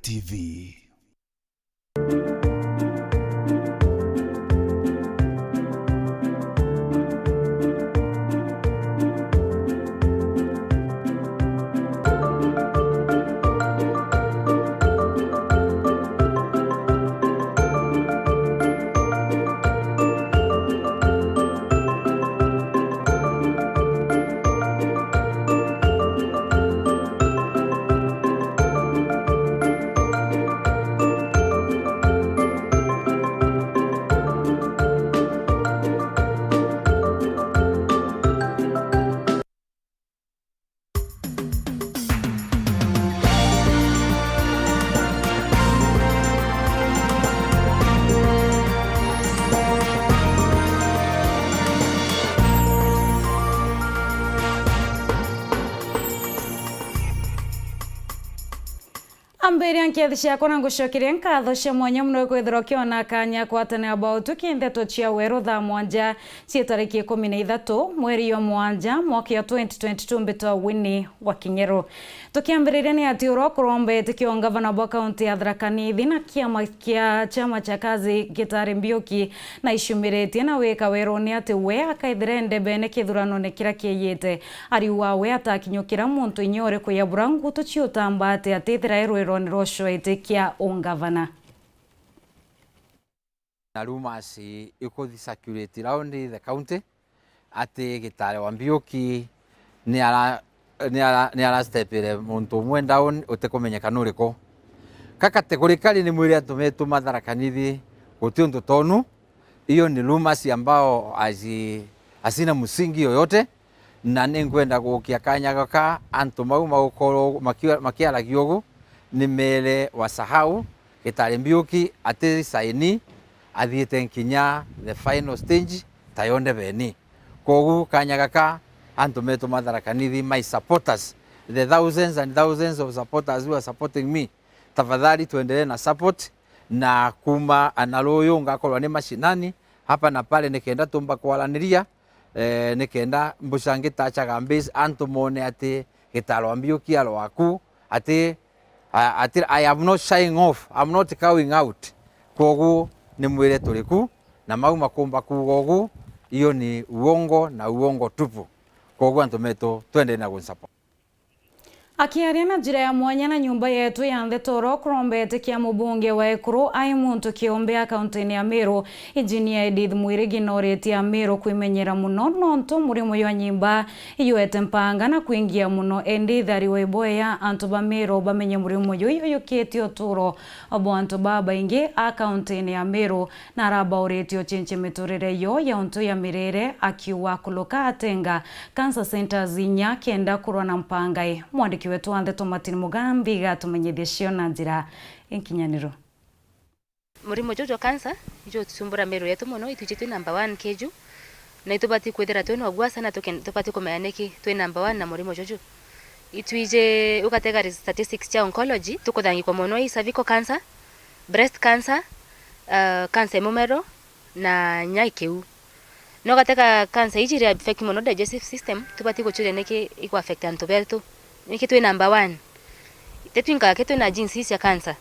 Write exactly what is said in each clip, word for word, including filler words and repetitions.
T V. Ambiria nkethi ciakwa na ngucokeria nkatho cia mwanya mono kwithirwa ukiona kanya kwatanira bao tuki ndeto cia weru thaa mwanja cia tariki ikumi na ithatu mweri jwa mwanja mwaka jwa twenty twenty-two. Mbitwa Winnie wa Kinyeru. Tukiambiriria ni ati uria ukurombete kio ngavana bwa kaunti ya Tharaka Nithi na kiama kia chama cha Kazi Gitari Mbiuki na icumiritie na wika weruni ati we akaithira ndebene kithuranone kiria kieyite. Ariuga we atakinyukira muntu inya uriku ya bura ngutu ciutamba ati atithira e rwirone rwa ucoete kia ungavana. Na rumours ikuthi circulate round the county ati Gitare wa Mbiuki ni ara-, ni ara-, ni arastepire muntu umwe down utikumenyeka nuriku. Ka categorically ni mwire antu metu ma Tharaka Nithi guti untu tonu, iyo ni rumours ambao hazi-, hazina msingi yoyote, na ni nkwenda gukia kanya gaka antu mau magukorwo maki-, makiaragia ugu ni mere wasahau Gitari Mbiuki ati saini athiite nkinya the final stage tayo ndebeni. Kogu kanya gaka antu metu ma Tharaka Nithi, my supporters, the thousands and thousands of supporters who are supporting me, tafadhali tuendelee na support, na kuma ana ruyu ngakorwa ni mashinani hapa na pale nikenda tumba kwaraniria, eh, nikenda mbuca ngitachaga mbase antu mone ati Gitare wa Mbiuki arwaku, ati, a-, ati I am not shying off, I'm not cowing out. Kogu ni mwire turiku, na mau makumba kuuga ugu, iyo ni uongo na uongo tupu. Kogu antu metu twende na gunsupport. Akiaria na njira ya mwanya na nyumba yetu ya ndeto, Orok Rombete kia mubunge wa Ekuru ai muntu kiumbe a kaunti-ini ya Meru, Engineer Edith Mwirigi noritie Ameru kwimenyera muno nontu murimo jwa nyimba iyuete mpanga na kwingia muno. Edith ari wa iboya antu ba Meru bamenye murimo juyu iyukitie uturo bwa antu babaingi a kaunti-ini ya Meru, na arabauritie ucenjie miturire yo ya untu ya mirire, akiuga kuluka atenga cancer centers inya kenda kurwa na mpangai. Mwandiki wetu wa ndeto Martin Mugambi gatumenyithia cio na njira inkinyaniru. Murimo juju jwa cancer ijutucumbura Meru yetu muno, itwiji twi number one kiju, na itubati kwithira twi na uguasa na tuke-, tubati kumenya niki twi number one na murimo juju. Itwiji ugatega statistics cia oncology, tukuthangikwa muno i cervical cancer, breast cancer, uh, cancer ya mumero, na nya ikiu. No gateka cancer iji iri affect mono digestive system, tubati guchuria niki iku affect antu betu. Niki twi number one? Tetwinka ke twi na genes ii cia cancer.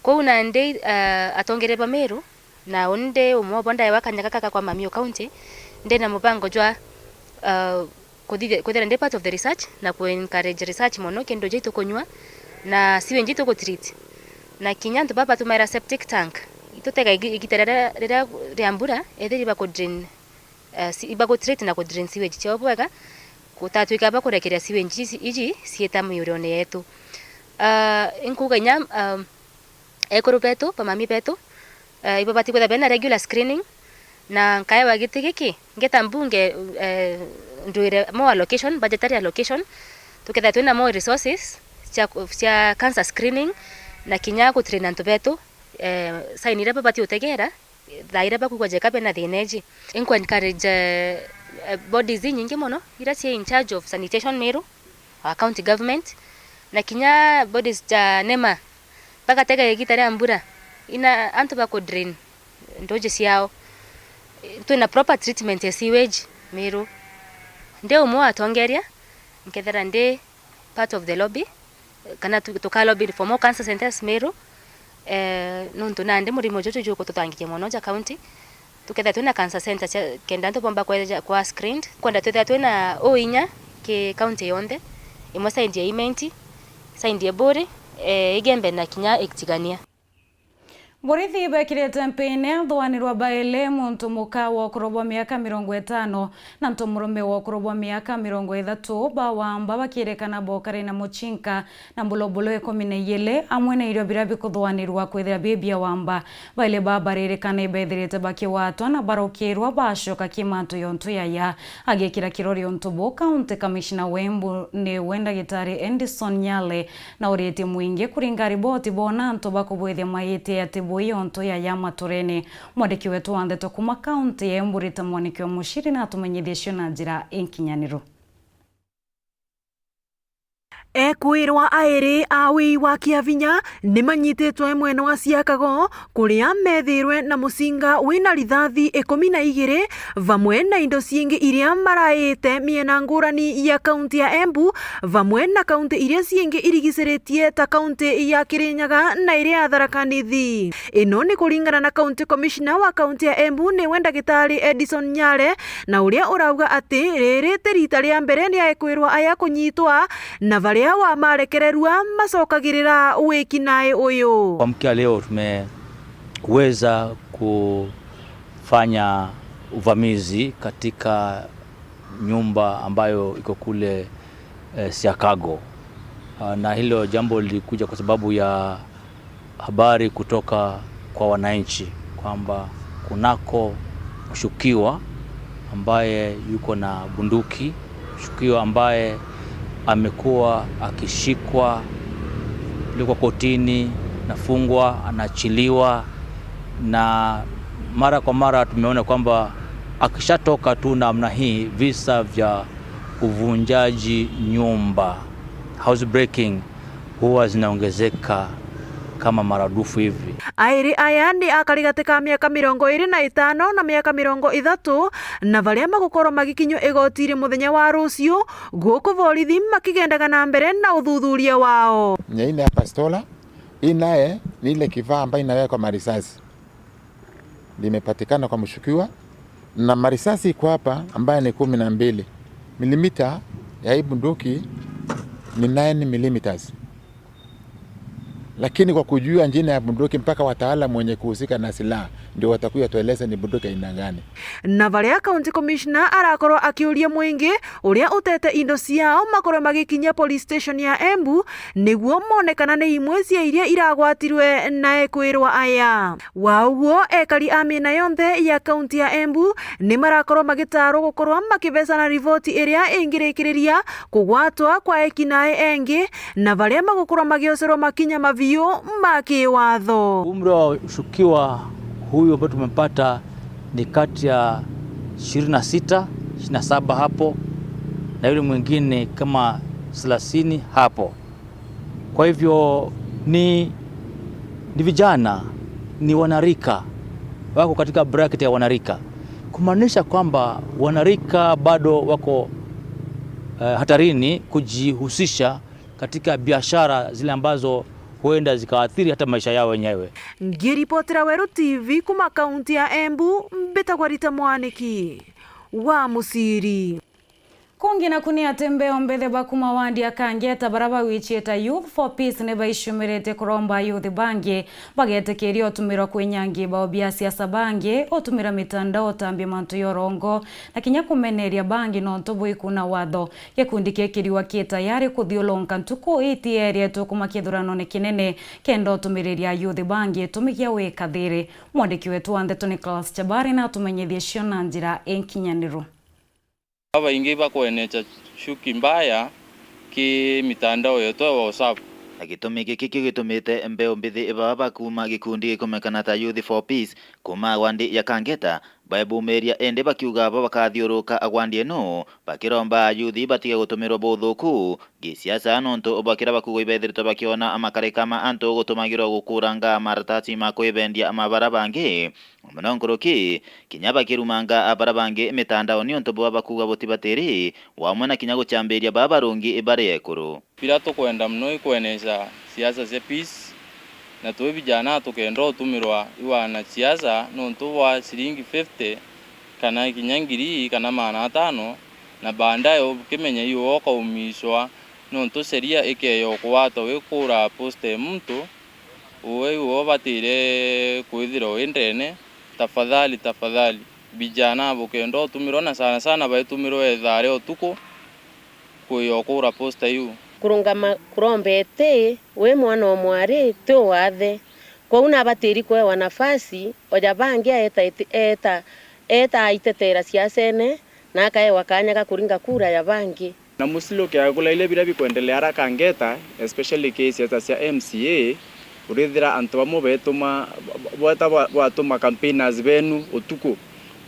Kwou nandi, ah, atongeria ba Meru, na uni ndi umwe wabo ndaewa kanya gaka ka kwa Mamiu County, ndina mubango jwa, ah, kuthithia-, kwithira ndi part of the research na ku encourage research mono kindu jii tukunywa na sewage jii tugu treat. Na kinya antu baba batumaira septic tank, itutega igi-, igita riria, riria ria mbura, ethiri baku drain, eh, si-, ibagu treat na ku drain sewage ciao bwega, gutatwika bakurekeria sewage iji, iji ciita miurione yetu. Ah, inkuga inya, ah, ekuru betu, bamami betu, eh, ibabati kwithira bena regular screening, na nkaewa giti giki, ngeta mbunge, eh, ndwire more allocation, budgetary allocation, tukethira twina more resources cia, cia cancer screening, na kinya gutrain antu betu, eh, sign iria babati utegera, thaa iria bakwigua jeka bena thina iji. Inku encourage, eh, eh, bodies inyingi mono, iria cie in charge of sanitation Meru, our county government, na kinya bodies ja nema, bagatega igita ria mbura, ina antu baku drain nduji ciao. Twina proper treatment ya sewage Meru. Ndi umwe wa atongeria, nkethira ndi part of the lobby, kana tu-, tuka lobby for more cancer centers Meru, eh, nontu nandi murimo juju jukututhangikia mono ja county. Tukethira twina cancer center cia, kenda antu bomba kweja kwa screened, kwenda twithira twina uinya ki county yonthe, imwe side ya Imenti, side ya Buri, eh, Igembe na kinya Itigania. Borithi bekirite mpine athuanirwa baili, muntu muka wa ukuru bwa miaka mirongo itano na ntu murume wa ukuru bwa miaka mirongo ithatu, ba wamba bakiririkana bokari na mucinka na mbulobulu ikumi na ijiri, amwe na irio biria bikuthuanirwa kwithira bi bia wamba. Baili ba baririkana ibethirite bakigwatwa na barukirwa bacoka ki mantu yontu yaya. Agikira kirori untu bu, County Commissioner wa Embu niwe Ndagitari Edison Nyale, na uritie mwingi kuringa riboti bona antu bakubwithia maiti ati bui yontu yaya maturene. Mwandiki wetu wa ndeto kuma kaunti ya Embu Rita Mwaniki wa Muciri na atumenyithie cio na njira inkinyaniru. Ekwirwa airi a wii wa kiavinya ni manyititwe mwena wa Siakago, kuria methirwe na mucinga wina rithathi ikumi na igiri, vamwe na indo ciingi iria maraite miena ngurani ya kaunti ya Embu, vamwe na kaunti iria ciingi irigiciritie ta kaunti ya Kirinyaga na iria ya Tharaka Nithi. Ino ni kuringana na County Commissioner wa kaunti ya Embu, niwe Ndagitari Edison Nyale, na uria urauga ati riri ti rita ria mbere ria ekwirwa aya kunyitwa, na baria wamarekererua macokagirira wiki nae uyu. Kuamkia leo tumeweza kufanya uvamizi katika nyumba ambayo iko kule, eh, Siakago. Ah, na hilo jambo lilikuja kwa sababu ya habari kutoka kwa wananchi kwamba kunako mshukiwa ambaye yuko na bunduki, mshukiwa ambaye amekuwa akishikwa, pelekwa kotini, anafungwa, anaachiliwa, na mara kwa mara tumeona kwamba akishatoka tu namna hii, visa vya uvunjaji nyumba, housebreaking, huwa zinaongezeka kama maradufu hivi. Airi aya ni a karigati ka miaka mirongo iri na itano na miaka mirongo ithatu, na baria magukorwo magikinywa igoti-iri muthenya wa ruciu, guku borithi makigendaga na mbere na uthuthuria wao. Nyaine ya pastola, hii naye ni ile kifaa ambayo inawekwa marisasi. Limepatikana kwa mshukiwa, na marisasi iko hapa ambayo ni kumi na mbili. Milimita ya hii bunduki ni nine millimeters. Lakini kwa kujua jina ya bunduki, mpaka wataalamu wenye kuhusika na silaha ndio watakuja tueleze ni bunduki aina gani. Na baria County Commissioner arakorwo akiuria mwingi uria utete indo ciao makorwe magikinyia police station ya Embu, niguo mone kana ni imwe cia iria iragwatirwe na ekwirwa aya. Wa uguo, ekari a miena yonthe ya kaunti ya Embu ni marakorwo magitarwo gukorwa makibecana riboti iria ingirikiriria kugwatwa kwa eki nae engi, na baria magukorwa magiocerwa makinya mabiu ma kiwatho. Umri wa mshukiwa huyu ambaye tumempata ni kati ya ishirini na sita, ishirini na saba hapo, na yule mwingine kama thelathini hapo. Kwa hivyo ni, ni vijana, ni wanarika, wako katika bracket ya wanarika, kumaanisha kwamba wanarika bado wako, eh, hatarini kujihusisha katika biashara zile ambazo huenda zikaathiri hata maisha yao wenyewe. Ngiripotera Weru T V kuma kaunti ya Embu, mbitagwa Rita Mwaniki wa Muciri. Kungi naku ni ati mbeo mbithi ba kuma wandi ya Kangeta bara bawichie ta Youth for Peace ni baicumiritie kuromba ayuthi bangi bagetikiria utumirwa kwi nyangi bao bia siasa bangi, utumira mitandao utambia mantu ya urongo, na kinya kumeneria bangi nontu bwikuna watho. Gikundi kikiriwa ki tayari kuthiulunka ntuku itieretwe kuma kithuranone kinene kenda utumiriria ayuthi bangi itumigia wikathiri. Mwandiki wetu wa ndeto Nicholas Chabari na atumenyithie cio na njira inkinyaniru. Babaingi bakwenecha chuki mbaya ki mitandao yetu ya WhatsApp. Na gitumi giki kio gitumite mbeu mbithi baba ba kuuma gikundi gikumekana ta Youth for Peace kuuma wandi ya Kangeta baebumiria, indi bakiuga bo bakathiuruka gwandi ino, bakiromba ayuthi batige gutumirwa buthuku gisiasa, nontu bwa kiria bakuuga ibethiritwe bakiona makarika ma antu gutumagirwa gukuranga maratasi ma kwibendia ma bara bangi, mono nkuruki kinya bakirumanga bara bangi mitandaoni, untu bwa bakuuga butibatiri, wamwe na kinya gucambiria baa barungi bari ekuru. Biria tukwenda mono i kweneca siasa cia peace, na twi vijana tukenda utumirwa i wanasiasa nontu bwa ciringi fifty kana kinya ngiri kana maana atano, na baadaye ukimenya iwe ukaumishwa nontu sheria ikeeja ukugwata wikuura posta ya muntu, uwe iwe ubatire kwithirwa wi ndene. Tafadhali, tafadhali, vijana bukenda utumirwa, na sana sana baitumirwa ithaa ria utuku kwija ukuura posta iu. Kurungama kuromba iti wi mwana o mwari ti uwathe, kwou nabatiri kwewa nafasi, oja bangi aeta iti-, eeta, eeta aitetera siasene, na akaewa kanya ga kuringa kura ya bangi. Na musili ukeaga kulaile biria bikwendelea ara Kangeta, especially ki siasa cia M C A, urithira antu bamwe betuma, bweta bwa-, bwatuma campaigners benu utuku.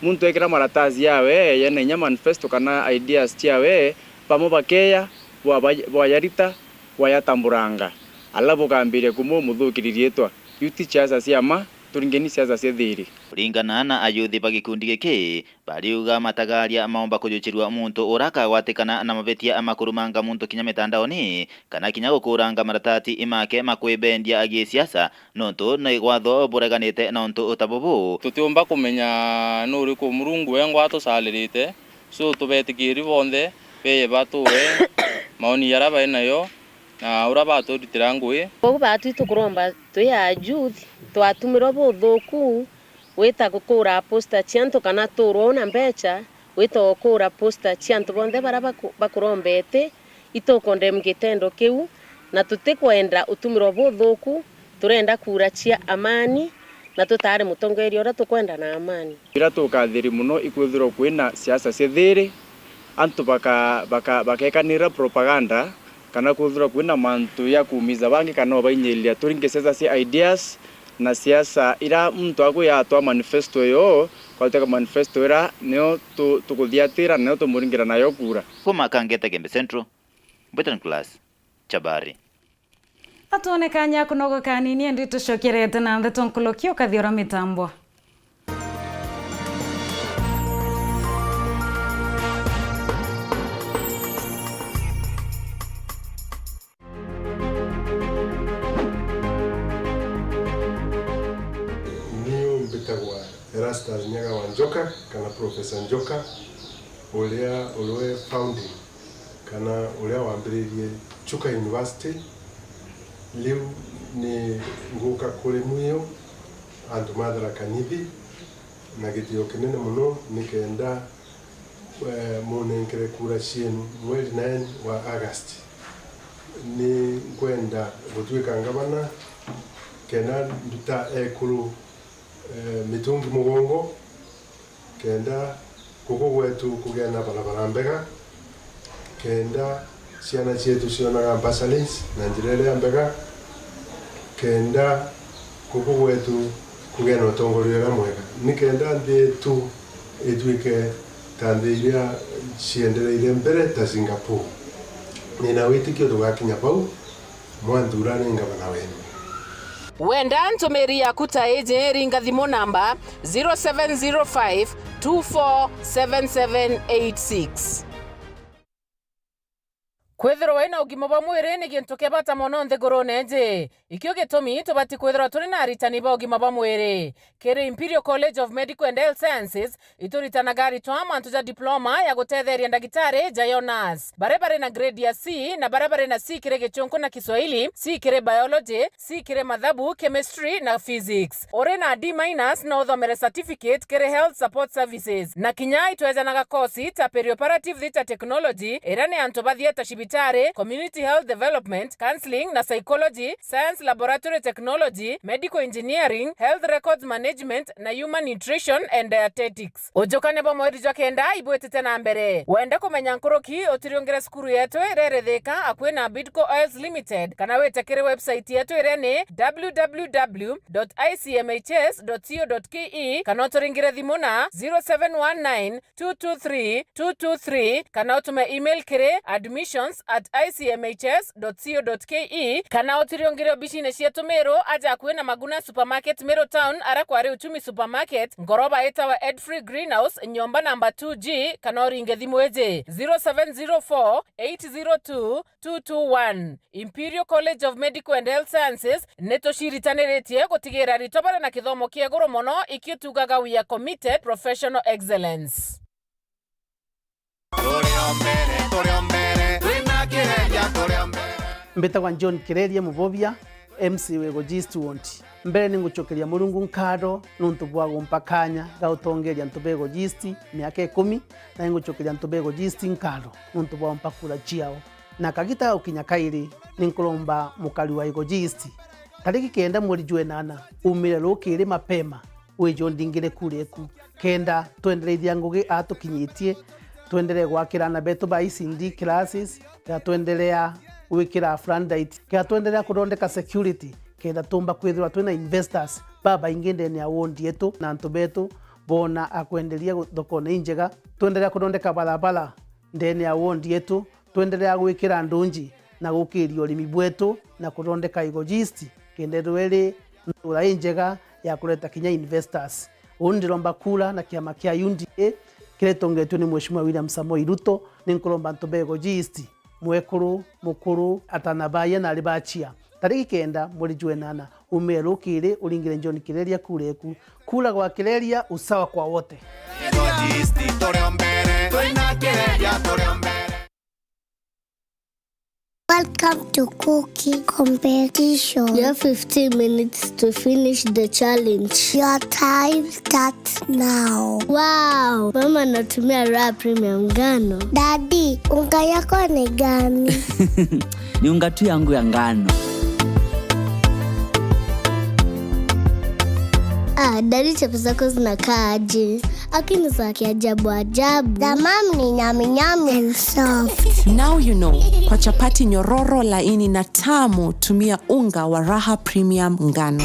Muntu ekira maratasi yawe yena inya manifesto kana ideas ciawe, bamwe bakeya, bwaba-, bwayarita, bwayatamburanga, ala bukambiria kumumuthukiria riitwa. Iu ti siasa cia ma, turingeni siasa cia thiri. Kuringana na ayuthi ba gikundi giki, bariuga matagaria maumba kujuchirua muntu uria akagwatikana na mabitia ma kurumanga muntu kinya mitandaoni, kana kinya gukuranga maratati make ma kwibendia gisiasa, nontu ni watho bureganite na untu ta bubu. Tutiumba kumenya ni uriku Murungu wengwa atucaririte, so tubetikiri bonthe beye batuwe maoni jaria bai nayo na uria baturitira ngui. Kwou baatwi tukuromba twi a youth, twatumirwa buthuku, wita gukuura posta cia antu kana tuurwa u na mbecha, wita ukuura posta cia antu bonthe baria baku-, bakuromba iti, itukondem gitendo kiu, na tutikwenda utumirwa buthuku, turenda kura cia amani, na tutari mutongeria uria tukwenda na amani. Biria tukathiri mono ikwithirwa kwina siasa cia thiri, antu baka-, baka-, bakekanira propaganda, kana kwithirwa kwina mantu ya kuumiza bangi kana ubainyiria. Turinge siasa cia ideas na siasa iria muntu akwiya atwaa manifesto yoo, kwatwika manifesto iria nio tu-, tukuthiatira na nio tumuringira nayo kura. Kuma Kangeta Gembe Central, Britain Class, Chabari. Atwone kanya kunogoka kanini, indi tucokerete na ntheto nkuruki ukathiura mitambo. Niu mbitagwa Erastus Nyaga wa Njoka, kana Professor Njoka, uria uriwe founding kana uria wambiririe Chuka University. Riu ni nguka kuri mwiu antu ma Tharaka Nithi na gitio kinene mono, ni kenda, eh, munenkere kura cienu mweri nine wa August. Ni nkwenda gutwika ngavana kenda nduta ekuru, eh, mitungi mugongo, kenda guku gwetu kugia na barabara mbega, kenda ciana cietu cionaga bursaries na njira iria mbega, kenda guku gwetu kugia na utongoria uria mwega, ni kenda nthi yetu itwike ta nthi iria ciendereire mbere ta Singapore. Nina witikio tugakinya vau. Mwanthura ni ngavana wenu. Wenda ntumiri yaku ta iji, ringa thimu namba zero seven zero five two four seven seven eight six. Kwithirwa wina ugima bwa mwiri ni gintu kia bata mono nthigurune iji. Ikio gitumi tubati kwithirwa turi na aritani ba ugima bwa mwiri. Kiri Imperial College of Medical and Health Sciences, ituritanaga aritwa mantu ja diploma ya gutetheria ndagitari, jayo nurse, baria bari na grade ya C, na baria bari na C kiri Gichunku na Kiswahili, C kiri biology, C kiri mathabu, chemistry na physics. Uri na D minus no uthomere certificate kiri health support services. Na kinya itwejanaga course ta perioperative theatre technology, iria ni antu ba theatre cibiti udaktari, community health development, counseling na psychology, science laboratory technology, medical engineering, health records management na human nutrition and dietetics. Ujukane bwa mweri jwa kenda ibwitite na mbere. Wenda kumenya nkuruki, utiriungire cukuru yetu iria iri Thika, akui na Bidco Oils Limited, kana wite kiri website yetu iria ni w w w dot i c m h s dot co dot k e, kana uturingire thimu na zero seven one nine two two three two two three, kana utume email kiri admissions at i c m h s dot co dot k e, kana utiriungire obicine cietu Meru, aja akui na Maguna Supermarket Meru Town, ara kwari Uchumi Supermarket, ngoroba itawa Edfrey Greenhouse, nyomba namba two G, kana uringe thimu iji zero seven zero four eight zero two two two one. Imperial College of Medical and Health Sciences ni tuciritaniritie gutigira aritwa bari na kithomo kia iguru mono, ikio tugaga we are committed professional excellence. Turi o mbere, turi o mbere, twina Kireria, turi o mbere. Mbitagwa John Kireria Mubobia, M C wa Igoji East Ward. Mbere ni ngucokeria Murungu nkatho nuntu bwa gumpa kanya ga gutongeria antu ba Igoji East miaka ikumi, na ni ngucokeria antu ba Igoji East nkatho nuntu bwa gumpa kura ciao. Na kagita ga gukinya kairi, ni nkuromba mukari wa Igoji East, tariki kenda mweri jwa inana, umire rukiri mapema, wije undingire kura eku, kenda twendereithia ngugi aa tukinyitie, twenderee gwakira aana betu ba E C D classes, kenda twenderea gwikira floodlight, kenda twenderea kuthondeka security, kenda tumba kwithirwa twina investors babaingi ndene ya ward yetu, na antu betu boona akwenderia gu-, thokone injega, twenderea kuthondeka barabara ndene ya ward yetu, twenderea gwikira ndunji na gukiria urimi bwetu na kuthondeka Igoji East, kenda ithirwa iri ntura injega ya kureta kinya investors. Uu ndiromba kura na kiama kia U D A kiria gitongetue ni Mheshimiwa William Samoei Ruto, ni nkuromba antu ba Igoji East, mwekuru, mukuru, atana baaya na ari bachia, tariki kenda mweri jwa inana, umire rukiri uringire John Kireria kura eku. Kura gwa Kireria, usawa kwa wote. Igoji East turi o mbere, twina Kireria turi o mbere. Welcome to cooking competition. You have fifteen minutes to finish the challenge. Your time starts now. Wow, mama anatumia Raha Premium ngano. Daddy, unga yako ni gani? Ni unga tu yangu ya ngano. Ah, daddy, chapo zako zinakaa aje? Aki ni za kiajabu ajabu. The mom ni nyami nyami and soft. Now you know, kwa chapati nyororo, laini na tamu, tumia unga wa Raha Premium ngano.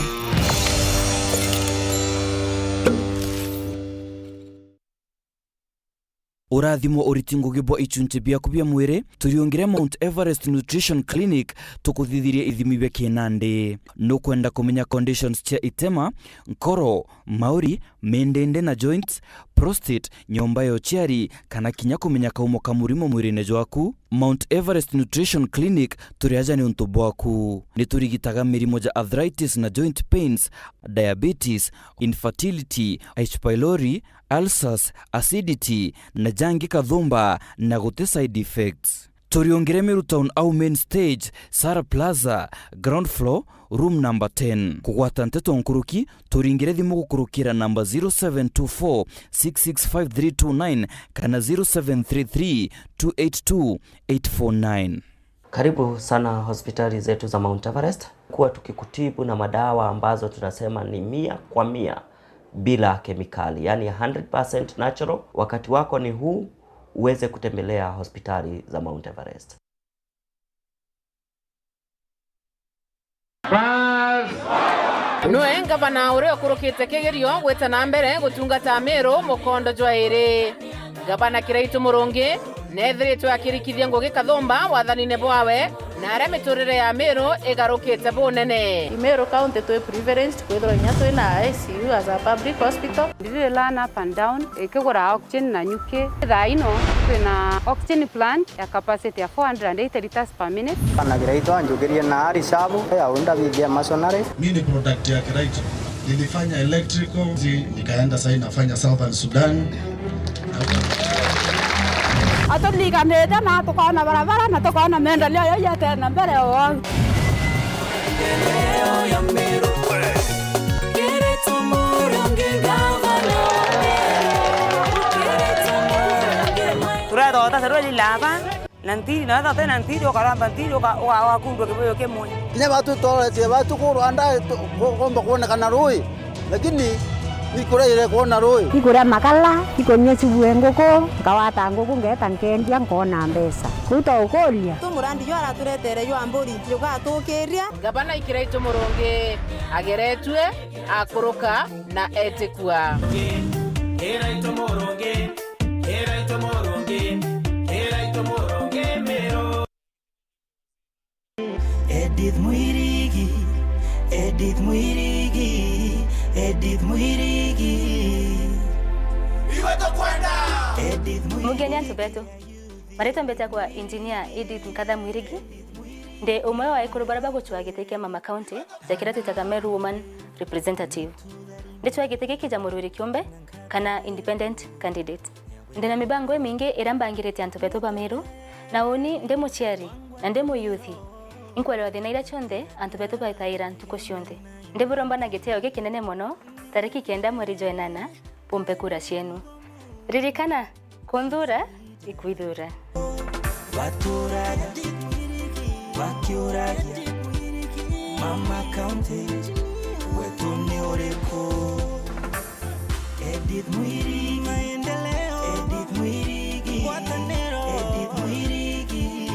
Urathimo uriti ngugi bwa ichunchi biaku bia mwiri, turiungire Mount Everest Nutrition Clinic, tukuthithirie ithimi bia kinandi. Nukwenda kumenya conditions cia itema, nkoro, mauri, mindindi na joints, prostate, nyomba ya uciari, kana kinya kumenya kaumo ka murimo mwirine jwaku? Mount Everest Nutrition Clinic turi aja niuntu bwaku. Ni turigitaga mirimo ja arthritis na joint pains, diabetes, infertility, H. pylori, ulcers, acidity, na jangi kathumba na guti side effects. Turiungire Meru Town au main stage, Sara Plaza, ground floor, room number ten. Kugwata nteto nkuruki, turingire thimu gukurukira namba zero seven two four six six five three two nine kana zero seven three three two eight two eight four nine. Karibu sana hospitali zetu za Mount Everest. Kuwa tukikutibu na madawa ambazo tunasema ni mia kwa mia bila kemikali, yani hundred percent natural. Wakati wako ni huu, uweze kutembelea hospitali za Mount Everest. Bas. Nwe ngavana uria ukurukite kigerio gwita na mbere gutungata Meru mukondo jwa iri. Gavana Kiraitu Murungi neethiritwe akirikithia ngugi kathumba wathanine bwawe, na aria miturire ya Meru igarukite bunene. Meru County twi privileged kwithirwa inya twina I C U as a public hospital. Ndiri learn up and down, ikigura oxygen na nyuki. Thaa ino twina oxygen plant ya capacity ya four hundred and eighty liters per minute. Bana Kiraitu anjukirie na ari shabu ya unda bithia masonary. Mi ni product ya Kiraitu. Nilifanya electrical, zi-, nikaenda sasa nafanya Southern Sudan. Aturiganite na tukona barabara na tukona maendeleo yaiete na mbere o. Turethota serwe lilaba. Na ntiri, na wethira utina ntiri, ukaramba ntiri, uka-, uka-, ugakundwa kibuyu kimwe. Kinya batu tworetie batu ku Rwanda, tu-, ku-, kumba kwonekana rui, lakini ni kuria irekwona rui. Ikuria makara, ikunyua cibue nguku, nkawata nguku, ngeeta nkendia, nkona mbeca. Kuu twaukuria. Tu murandi jwa araturetere jwa mburi, jugatukiria. Gavana Kiraitu Murungi ageretue, akuruka na etikua. Kiraitu Murungi, Kiraitu Murungi, Kiraitu Murungi Miru. Edith Mwirigi, Edith Mwirigi, Edith Mwirigi. Iwe tukwenda. Edith Mwirigi. Mugeni antu betu. Maritwa mbeetagwa Engineer Edith Nkatha Mwirigi. Ndi umwe wa ekuru baria bagucwaa giti kia Mama County ja kiria twitaga Meru Woman Representative. Ndicwaa giti giki ja murwiri kiumbe kana independent candidate. Ndi na mibango imingi iria mbangirite antu betu ba Meru, na uni ndi muciari na ndi muyuthi, inkwerewa thina iria cionthe antu betu baithaira ntuku cionthe. Ndiburomba na gitio gikinene mono, tariki kenda mweri jwa enana, bumpe kura cienu. Ririkana, kunthuura ikwithuura. Baturaga bakiuragia, Mama County, wetu ni uriku? Edith Mwirigi, maendeleo. Edith Mwirigi, ngwataniro. Edith Mwirigi.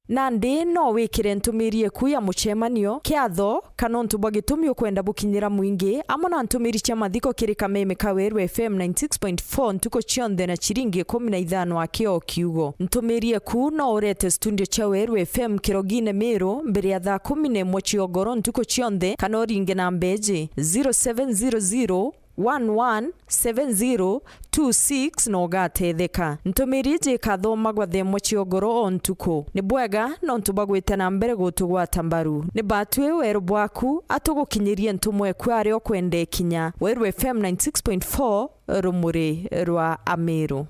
Nandi no wikire ntumiri eku ya mucemanio kiatho, kana untu bwa gitumi ukwenda bukinyira mwingi, amwe na ntumiri cia mathiko kiri kameme ka Weru F M ninety six point four ntuku cionthe na ciringi ikumi na ithano akio kiugo. Ntumiri eku no urete studio cia Weru F M Kirogine Miru mbere ya thaa kumi na imwe cia ugoro ntuku cionthe, kana uringe na mbeji zero seven zero zero one one seven zero two six na ugatetheka. Ntumiri iji ikathomagwa thaa imwe cia ugoro o ntuku. Ni bwega nontu bwa gwita na mbere gutugwata mbaru. Ni batwi weru bwaku, atugukinyirie ntumwa eku aria ukwenda ikinya. Weru F M ninety six point four, rumuri rwa Amiru.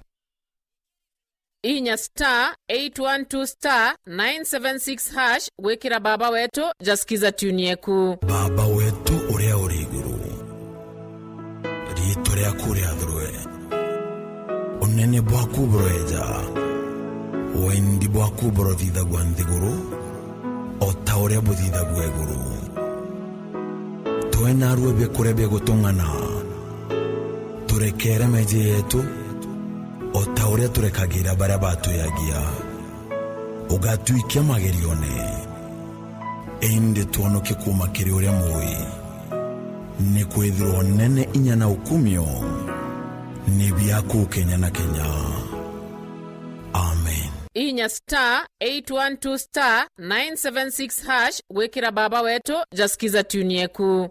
Inya star eight one two star nine seven six hash gwikira Baba Wetu ja Skiza Tune Yeku. Baba wetu uria uri iguru, riitwa riaku riathurwe, unene bwaku buroeja, wendi bwaku burothithagua nthiguru o ta uria buthithagua iguru. Tue narua biakuria bia gutung'ana, turekere meeji yetu, o ta uria turekagira baria batwiagia. Ugatwikia magerione, indi twonokie kuuma kiri uria mui. Nikwithirwa unene, inya na ukumio ni biaku kenya na kenya. Amen. Inya star eight one two star nine seven six hash gwikira Baba Wetu ja Skiza Tune Yeku.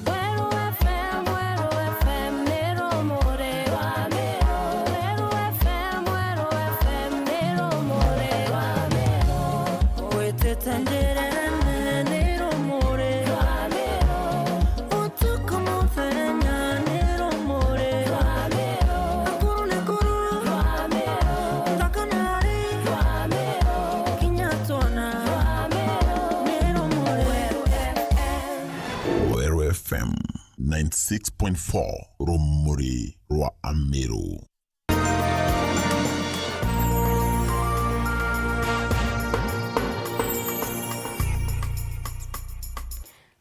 Weru F M, Weru F M ni rumuri rwa Miru. Weru F M, Weru F M ni rumuri rwa Miru. Witite njirene ni rumuri rwa Miru. Utuku muthenya ni rumuri rwa Miru. Akuru ni kuru rwa Miru. Nthaka ni ari rwa Miru. Kinya twona rwa Miru ni rumuri. Weru F M ninety six point four, rumuri rwa Amiru.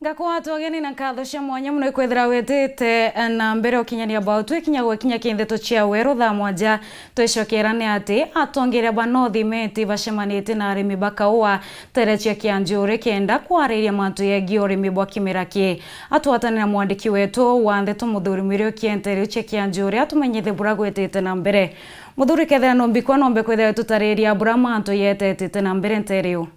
Ngakwatwa ugeni na nkatho cia mwanya mono ikwithira witite na mbere ukinyania bau twikinya gwekinya kintheto cia weru thaa mwanja. Twicokera ni ati atongeria ba North Imenti bacemanitie na arimi ba kaua teere cia Kianjuri kenda kwariria mantu yegii urimi bwa kimera ki. Atwatane na mwandiki wetu wa ndeto Muthuri Mwirio Kienterio cia Kianjuri atumenyithie bura gwitite na mbere. Muthuri, kethira numbikwa nombe kwithira tutariria bura mantu yetetite na mbere nteriu.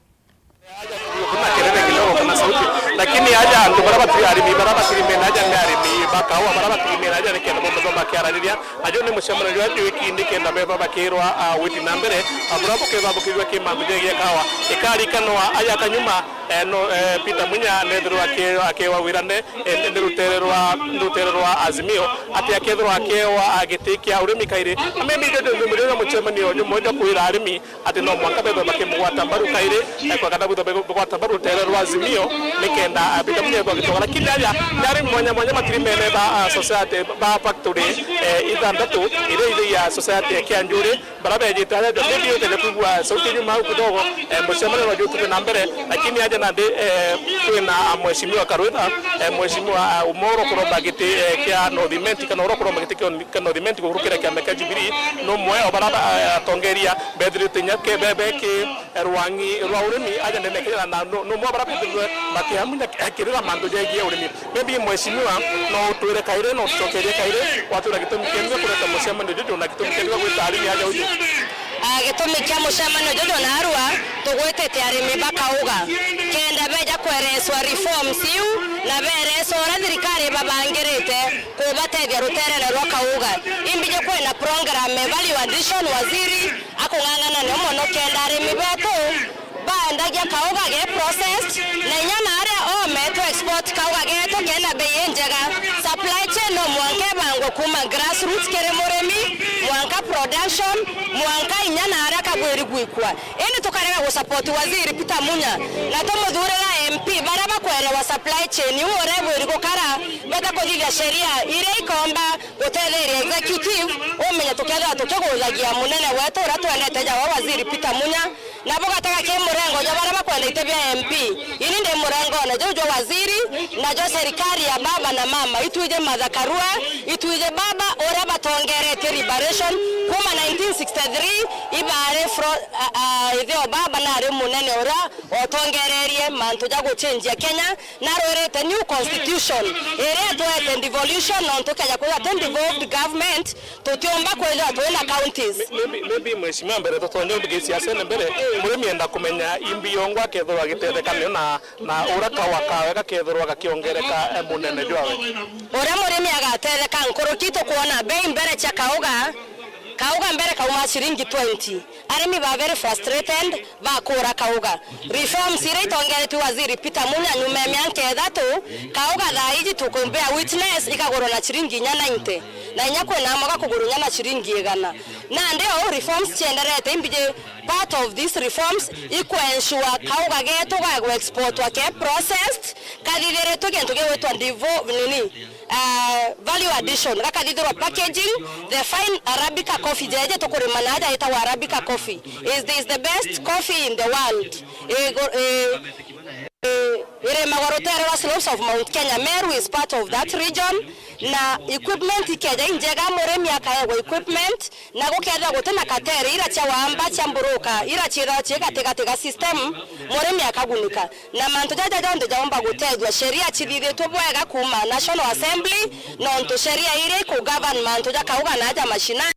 Kuna kelele kidogo, kuna sauti, lakini aja antu bara batiri arimi, bara batiri mena aja ni arimi ba kaua, bara batiri mena aja ni kenda bomba bakiarariria. Ajo ni mucemano jwa wiki nikenda beba bakirwa, ah, witi na mbere, abura bukethwa bukirwa ki mantu jegie kawa. Ikarikanwa aja kanyuma, Eh, no, eh, Peter Munya nethirwa ake-, akewa wirane, eh, ni rutere rwa, ni rutere rwa Azimio, ati akethirwa akewa, ah, giti kia urimi kairi. Na maybe jojo, jojo, jojo mucemanio, jojo moja kwira arimi, ati no mwanka bethwe bakimugwata mbaru kairi, eh, kwa kana bethwe bagwata mbaru rutere rwa Azimio, nikenda, ah, Peter Munya ethwa agitoka. Lakini aja, ni arimi mwanya mwanya matiri mene ba, ah, society, ba factory, eh, ithanthatu, iria ithi ya society ya Kianjuri, bara bejite aja, maybe ukeja kwigua sauti nyuma au kidogo, eh, mucemanio no jutuke na mbere, lakini aja nandi, eh, twina, ah, Mheshimiwa Karwitha, eh, Mheshimiwa, ah, umwe ura kuromba giti, eh, kia North Imenti, kana ura kuromba giti kia, kia North Imenti kuthurukira kiama kia Jubilee, numwe o bara ba-, eh, atongeria bethirite inya ke-, be-, beki, eh, rwangi rwa urimi, aja ndene kira na nu-, numwe o bara bethirwe bakiamunya, eh, kirira mantu jegie urimi. Maybe mheshimiwa, no utwire kairi, no utucokerie kairi, watwira gitumi kienu gia kureta mucemanio juju na gitumi kienu gia gwita arimi aja uju. Ah, gitumi kia mucemanio juju narua, tugwitite arimi ba Kauga, kenda beja kwereswa reforms iu, na bereswa uria thirikari ibabangirite kubatethia ruterere rwa Kauga. Imbiji kwina program ya value addition, waziri akung'ang'ana nio mono kenda arimi betu baendagia kauga ge processed, na inya na aria oome twa export kauga getu kena bei injega. Supply chain no mwanka ibangwe kuuma grassroots kiri murimi, mwanka production, mwanka inya na aria kabwiri gwikwa. Indi tukarega gu support Waziri Peter Munya, na tumuthurira M P baria bakwerewa supply chain iu uria ibwiri gukara, beta kuthithia sheria iria ikomba gutetheria executive umenye tukethirwa tukiguthagia munene wetu uria twendete jawe Waziri Peter Munya. Na bugatega ki murengo jwa baria bakwenda iti bia M P. Ini ndi murengone juu jwa waziri na jwa serikali ya baba na mama. Itwije Martha Karua, itwije baba uria batongeretie liberation kuma nineteen sixty-three, ibari fro-, a, a, ithio baba nari munene uria otongererie mantu ja guchenjia Kenya, na arwirite new constitution iria itwete devolution, nontu keja kwithirwa ti devolved government, tutiumba kwithirwa twina counties. May-, maybe, maybe, mheshimiwa, mbere tutonye uthi gisiasene mbere, murimi enda kumenya imbi yongwa akethirwa agitetheka nio na, na ura kawa kawe gakethirwa gakiongereka, eh, munene jwawe. Uria murimi agatetheka nkuruki, tukwona bei mbere cia kauga, kauga mbere kauma ciringi twenty. Arimi ba very frustrated, bakura kauga. Reforms iria itongeretue Waziri Peter Munya nyuma ya mianka ithatu, kauga thaa iji tukumbea witness ikagurwa na ciringi inya ninety, na inya kwina amwe gakugurwa inya na ciringi igana. Nandi ou reforms cienderete imbiji, part of these reforms iku ensure kauga getu gagwe exportwa ke processed, kathithiritwe gintu gigwitwa devo-, nini, ah, value addition, gakathithirwa packaging, the fine Arabica coffee jeje tukurima na aja itagwa Arabica coffee is, is the best coffee in the world. Igo-, i-, i-, irimagwa rutere rwa slopes of Mount Kenya. Meru is part of that region, na equipment ikeja injega, murimi akaegwa equipment, na gukethirwa guti na katere ira cia wamba cia mburuka, ira ciithagwa cii gatigati ga system, murimi akagunika. Na mantu jaja jonthe jaumba gutethua, sheria cithithitue bwega kuuma National Assembly, nontu sheria iria iku govern mantu ja kauga na aja mashinani.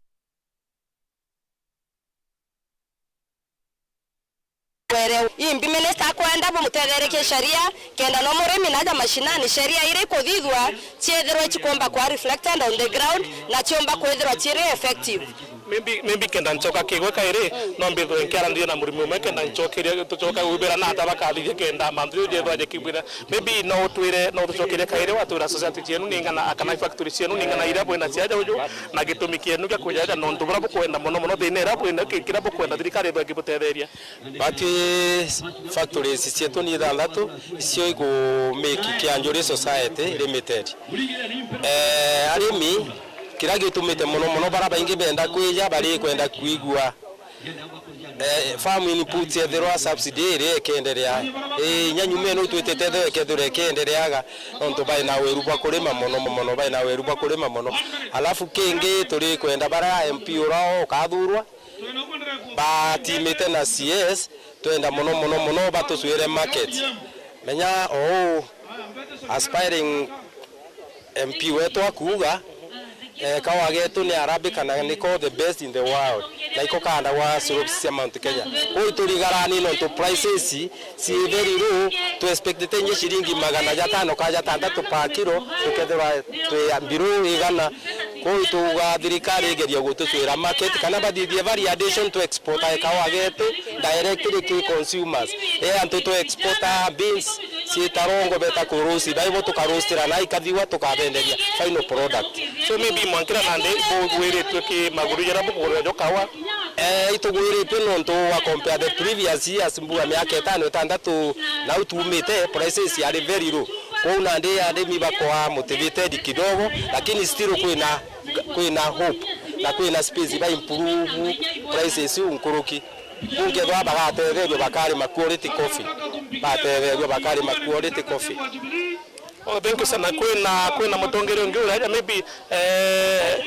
Were imbi minister akwenda bumutetherekie sheria, kenda no murimi na aja mashinani, sheria iria ikuthithua ciithirwe cikumba kwa reflected on the ground, na ciumba kwithirwa ciri effective. Maybe, maybe kenda ncoka kigwe kairi, no mbithwe nkiarandiria na murimi umwe kenda ncokeria, tucoka ubira na ata bakathithia kenda mantu jau jethwa jakibwira. Maybe no utwire, no tucokerie kairi watwira society cienu ni ng'ana, kana factory cienu ni ng'ana iria bwina cia aja uju, na gitumi kienu gia kuja aja, nontu buria bukwenda mono mono thina iria bwina, ki-, kiria bukwenda thirikari ithwe ikibutetheria. But factories cietu ni ithanthatu, icio iku make Kianjuri Society Limited. Eh, arimi, kiria gitumite mono mono bara baingi benda kwija, bari kwenda kwigua, eh, farm inputs ethirwa subsidy iria ikenderea. Eh, inya nyuma ino twitite ethirwa ikethirwa ikendereaga, nontu bai na weru bwa kurima mono mono, bai na weru bwa kurima mono. Alafu kingi turi kwenda bara M P ura ukathurwa, batimite na C S, twenda mono mono mono batuswire market. Menya ou aspiring M P wetu akuuga, eh, kawa getu ni Arabica na niko the best in the world. Na iko kanda wa slopes cia Mount Kenya. Uu iturigarani nontu prices ci very low, tu expectite inye ciringi magana jatano ka jatantatu per kilo, tukethirwa twi below igana. Kwou tuuga thirikari igerie gutucwira market kana bathithie value addition, tu export kawa getu directly ki consumers. E antu tu export beans ciitarongo beta ku roast, baibo tuka roastira na ikathiwa tukabenderia final product. So maybe mwankira nandi bugwiritue ki maguru jaria bukugurira jo kawa? Eh, itugwiritue nontu wa compare the previous years, mbuga miaka itano itantatu nau tuumite, prices yari very low. Kwou nandi arimi bakwa motivated kidogo, lakini still kwina, kwina hope na kwina space ba improve prices iu nkuruki. Kungethwa bagatetheerua bakarima quality coffee, batetheerua bakarima quality coffee. Oh, thank you sana. Kwina, kwina mutongeria ungi uraja maybe, eh,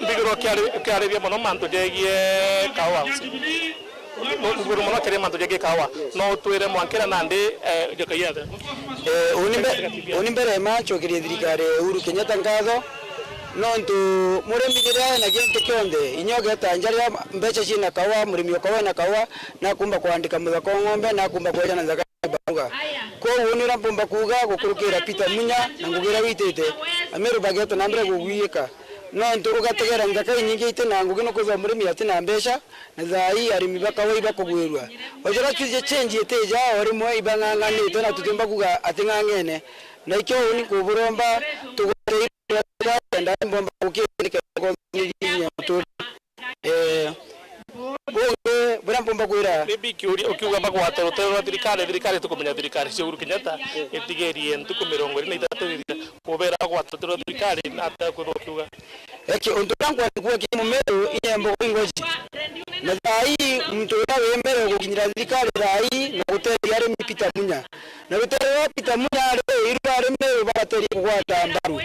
mbigirwa ukiari-, ukiariria mono mantu jegie kawa. Iguru mono ukiaria mantu jegie kawa. No utwire mwankira nandi, eh, jokagia the. Eh, uni mbe-, uni mbere ma ncokerie thirikari ya Uhuru Kenyatta nkatho, nontu murimi riria ena gintu kionthe, inya ugeta nja riria mbeca ciina kawa, murimi o kawa ena kawa, nakumba kwandika muthaka wa ng'ombe, nakumba kweja na nthaka. Baruga. Kwou uni uria mpumba kuuga gukurukira Peter Munya na ngugi iria witite, Ameru bageeta na mbere gugwiyika. Nontu ugategera nthaka inyingi iti na ngugi nukwithirwa murimi ati na mbeca, na thaa ii arimi ba kawa ibakugwirua. Wethira tuije change itija, o rimwe ibang'ang'anite na tutiumba kuuga ati ng'ang'ene. Na ikio uni nkuburomba tugwate iria ndari mbomba gukira nikenda kwongerera inya muturire. Eh, bungi buria mpumba kwira. Maybe kiuria, ukiuga bagwate rutere rwa thirikari, thirikari tukumenya thirikari cia Uhuru Kenyatta itigerie ntuku mirongo iri na ithatu ithira, kubera bagwate rutere rwa thirikari, na atia kwithirwa ukiuga? Eki, untu uria nkwenda kuuga ki Mumeru, inya mbogo ingoji. Na thaa ii muntu uria wi mbere gukinyira thirikari thaa ii na guteethia arimi Peter Munya. Na rutere rwa Peter Munya ri, iru arimi babaterie kugwata mbaru.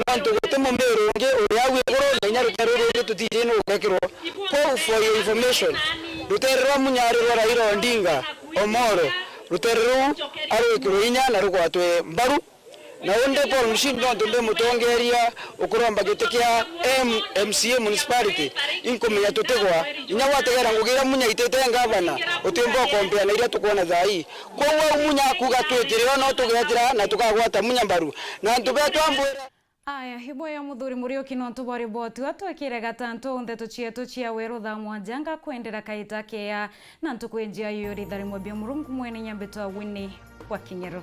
Nontu guti Mumeru ungi uri au iguru, na inya rutere ruru rungi tutiji nu rugekirwo. Kwou, for your information, rutere rwa Munya ri rwa Raila Odinga Omolo, rutere ruu arwikirwe inya na rugwatwe mbaru. Na undi Paul Mushindi, nontu ndi mutongeria ukuromba giti kia M-, M C A municipality, inkumenya tutigwa. Inya gwategera ngugi iria Munya itite ngavana, utiumba ukompea na iria tukwona thaa ii. Kwou au Munya akuuga twitire o, no tugetira na tukagwata Munya mbaru. Na antu betu ambwira. Aya, ibwega muthuri Muriuki, nontu bwa riboti ua twekire gatantu nteto cietu cia weru thaa mwanja ngakwendera kaita kea na ntuku injia yuri tharimwe bia Murungu mwene nyambitwa Winnie wa Kinyeru.